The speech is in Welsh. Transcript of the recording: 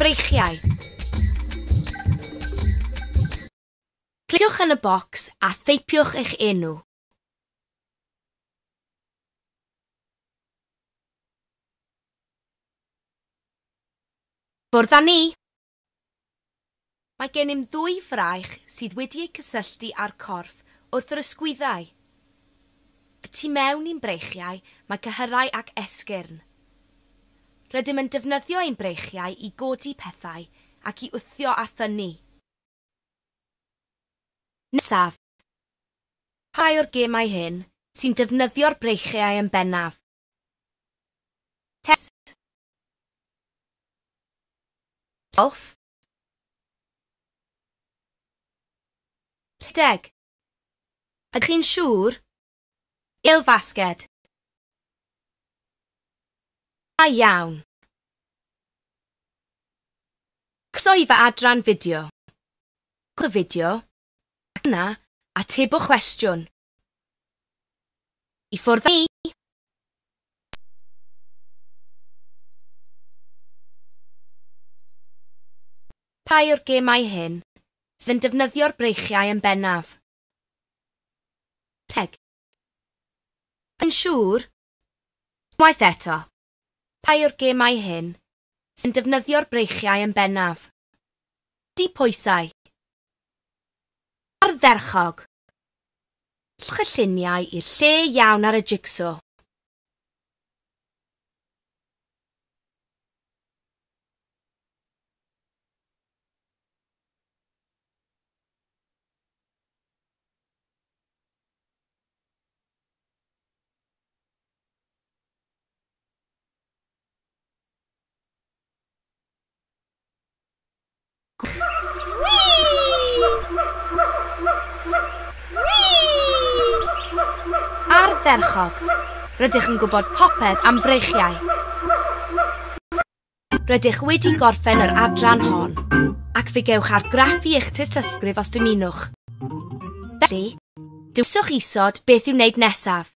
Breichiau. Cliciwch yn y bocs a theipiwch eich enw. Ffwrdd â ni! Mae gennym ddwy fraich sydd wedi eu cysylltu â'r corff wrth yr ysgwyddau. Y tu mewn i'n breichiau mae cyhyrau ac esgyrn. Rydym yn defnyddio ein breichiau i godi pethau ac i wthio a thynnu. Nesaf, pa rai o'r gemau hyn sy'n defnyddio'r breichiau yn bennaf? Test. Golff. Rhedeg. Ydych chi'n siŵr? Pêl-fasged. Da iawn. Croeso i fy adran fideo. Gwch y fideo, ac yna atebwch cwestiwn. I ffwrdd â ni! Pa rai o'r gemau hyn sydd yn defnyddio'r breichiau yn bennaf? Rheg. Yn siŵr? Unwaith eto, pa rai o'r gemau hyn sydd yn defnyddio'r breichiau yn bennaf? Di pwysau. Ardderchog. Llwch y lluniau i'r lle iawn ar y jig-so. Ardderchog! Rydych yn gwybod popeth am freichiau. Rydych wedi gorffen yr adran hon, ac fe gewch argraffu eich tystysgrif os dymunwch. Felly, dewiswch isod beth i'w wneud nesaf.